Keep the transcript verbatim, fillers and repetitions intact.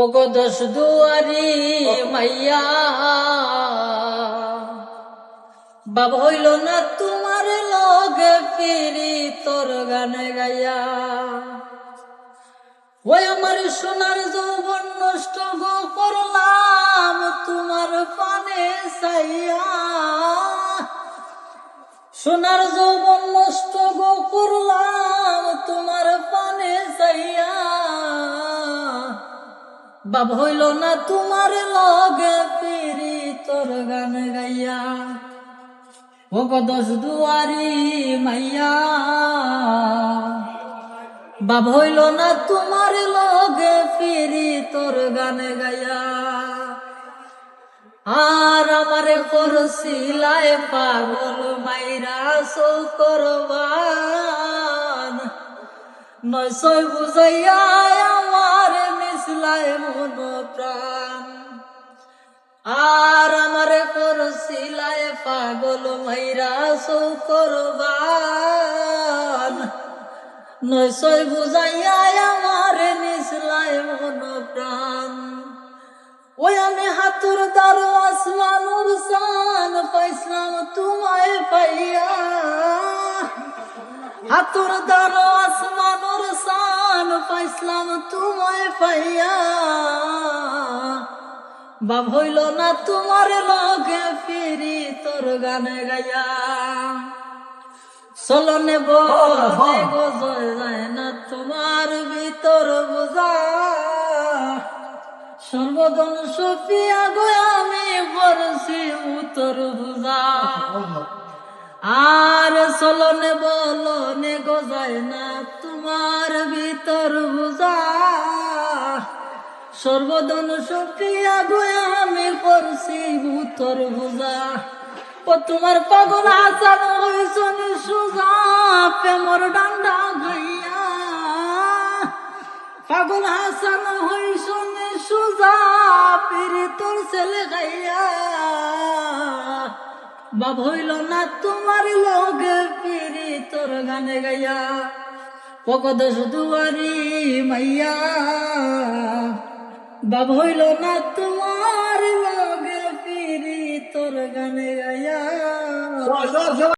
ওগো দশ দুয়ারি মাইয়া, বাপ হইল না তোমার লগে পিরিতর গান গাইয়া। ওই আমার সোনার যৌবন নষ্ট গো করলাম তোমার পানে চাইয়া। সোনার যৌবন নষ্ট গো করলাম তোমার পানে চাইয়া। বাপ হইল না তোমার লগে পিরিতর গান গাইয়া। ওগো দশ দুয়ারি মাইয়া, বাপ হইল না তোমার লগে পিরিতর গান গাইয়া। আর আমারে করছিলায় পাগল মাইরা চোখর বান। নয় ছয় বুঝাইয়া আমারে নিছলায় মন প্রাণ। আর আমারে করছিলায় পাগল মাইরা চোখর বান। নয় ছয় বুঝাইয়া আমারে নিছলায় মন প্রাণ। ওই আমি হাতুর দারো আসমানর চান পাইছলাম তোমায় পাইয়া। হাতুর দারো আসমানর চান পাইছলাম তোমায় পাইয়া। বাপ হইল না তোমার লগে পিরিতর গান গাইয়া। চলনে বলনে গজায় না তোমার ভিতর বুঝা। সর্বধন সপিয়া গো আমি করছি উতর বুঝা। আর চলনে বলনে গজায় না তোমার ভিতর বুঝা। সর্বধন সপিয়া গো আমি করছি উতর বুঝা। ও তোমার পাগল হাসান হইছনি সুজা প্রেমর ডান্ডা গাইয়া। পাগল হাসান হইছনি সুজা পিরিতর ছেলে গাইয়া। বাপ হইল না তোমার লগে পিরিতর গান গাইয়া। ওগো দশ দুয়ারি মাইয়া, বাপ হইল না তোমার লগে পিরিতর গান গাইয়া।